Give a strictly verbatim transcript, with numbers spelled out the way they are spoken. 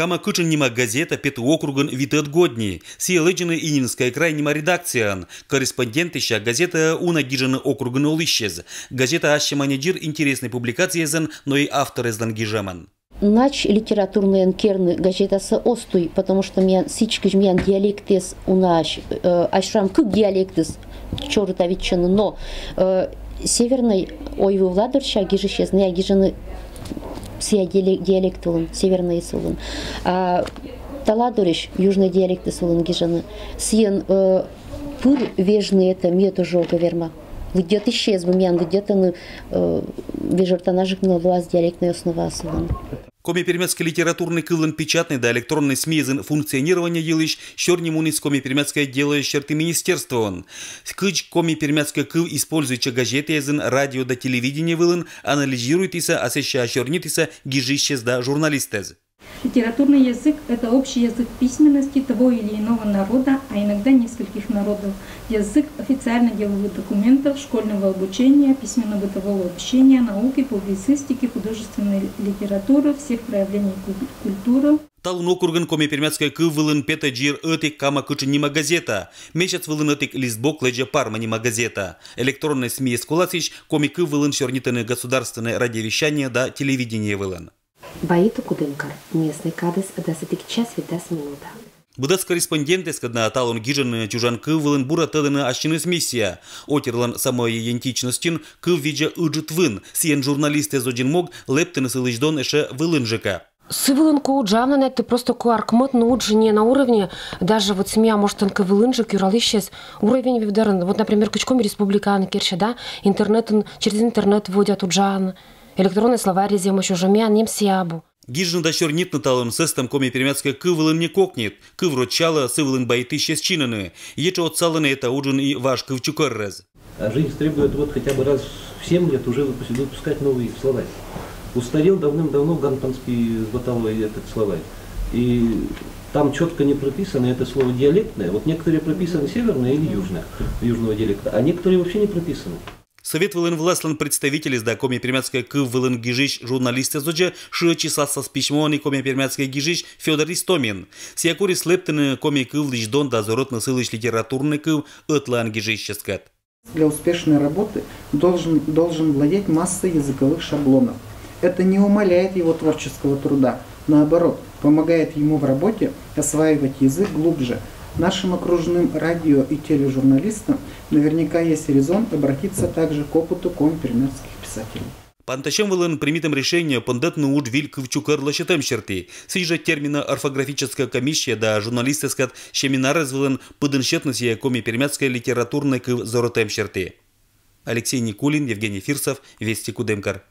«Кама кытшын» нима газета петӧ округын витӧд год ни. Сійӧ лэдзӧны «Ининскӧй край» нима редакцияын. Корреспондентъясысь газетаӧ уна гижӧны округын олысьяс. Газета ассьым ӧні дзир интереснӧй публикацияясӧн, но и авторъяслӧн гижӧмӧн. Нач литературнӧйӧн керны газетасӧ оз туй, потому что миян, сідз кыдз миян диалектыс унаысь, э, ачым кык диалектыс чорыда виччысьӧны, но, э, севернӧй, ойвыв ладорся гижысьяс, найӧ гижӧны сійӧ диале-, диалект вылын, севернӧй вылын. А та ладорысь, южнӧй диалектыс вылын гижӧны. Сійӧн, э, пыр вежны этӧ ми тоже ог вермӧ. Лыддьӧтысьяс бы миян лыддьӧтӧны, э, вежӧртанаджык нин лоас диалектнӧй основаыс вылын. Коми-пермяцкӧй литературнӧй кывлӧн печатнӧй да электроннӧй СМИясын функционирование йылысь сёрни муніс коми-пермяцкӧй дело серти министерствоын. Кыдз коми-пермяцкӧй кыв используйтчӧ газетаясын, радио да телевидение вылын, анализируйтісӧ, а сэсся сёрнитісӧ гижысьяс да журналистъяс. Литературный язык — это общий язык письменности того или иного народа, а иногда нескольких народов. Язык официальных деловых документов, школьного обучения, письменно-бытового общения, науки, публицистики, художественной литературы, всех проявлений куль-, культуры. Талун округын коми-пермяцкӧй кыв вылын петӧ дзир ӧтик «Кама кытшын» нима газета. Месяц вылын ӧтик листбок лэдзӧ «Парма» нима газета. Электроннӧй СМИяс коласьысь коми кыв вылын сёрнитӧны государственнӧй радиовещание да телевидение вылын. Баиту Кудымкар, местнӧй кадыс, дас ӧтик час витас минута. Быдӧс корреспондентъяскӧд на талун гижӧны чужан кыв вылын, бура тӧдӧны ассьыныс миссия. Отирлӧн самоидентичностьын кыв видзӧ ыджыт вын, сійӧн журналистъяс водзын мог лэптыны сылысь дон ещӧ вылынджыка. Сы вылын кӧ уджавны, найӧ просто кӧ артмӧтны уджсӧ не на уровне, даже вот семья, может, тӧнкӧ вылынджык, юралысьяс, уровень вывӧдны. Вот, например, кыдз Коми Республикаын керсьӧ, да, интернетын, через интернет вводят, уджавны. Электронный словарь резӧмысь уже, миян ним сійӧ абу. Гижны да сёрнитны талун сӧстӧм коми-пермяцкӧй кыв вылын не кокнит. Кыв рочалӧ, сы вылын баитысьяс чинӧны. Ещӧ отсалӧны этайӧ уджын и важ кывчукӧррӧс. А жизнь требует вот хотя бы раз в семь лет уже выпуск-, выпускать новый словарь. Устарел давным-давно гантанский с Баталовой этот словарь. И там чётко не прописано это слово «диалектное». Вот некоторые прописаны северное или южное, южного диалекта, а некоторые вообще не прописаны. Сӧвет вылын властьлӧн представительяс да коми-пермяцкӧй кыв вылын гижысь журналистъяс водзӧ шыӧдчисаласны письмоӧн и коми-пермяцкӧй гижысь Фёдор Истомин. Сійӧ корис лэптыны коми кывлысь дон да зорӧтны сылысь литературнӧй кыв ӧтлаын гижысьяскӧд. Для успешной работы должен, должен владеть массой языковых шаблонов. Это не умаляет его творческого труда, наоборот, помогает ему в работе осваивать язык глубже. Нашим окружным радио и тележурналистам наверняка есть резон обратиться также к опыту коми-пермяцких писателей. Пантасьӧм вылын примитӧм решение пондӧтны удж виль кывчукӧр лӧсьӧдӧм серти. Сідз жӧ термино-орфографическӧй комиссия да журналистъяскӧд семинаръяс вылын пыдӧн сетны сійӧ коми-пермяцкӧй литературнӧй кыв зорӧтӧм серти. Алексей Никулин, Евгений Фирсов, «Вести Кудымкар».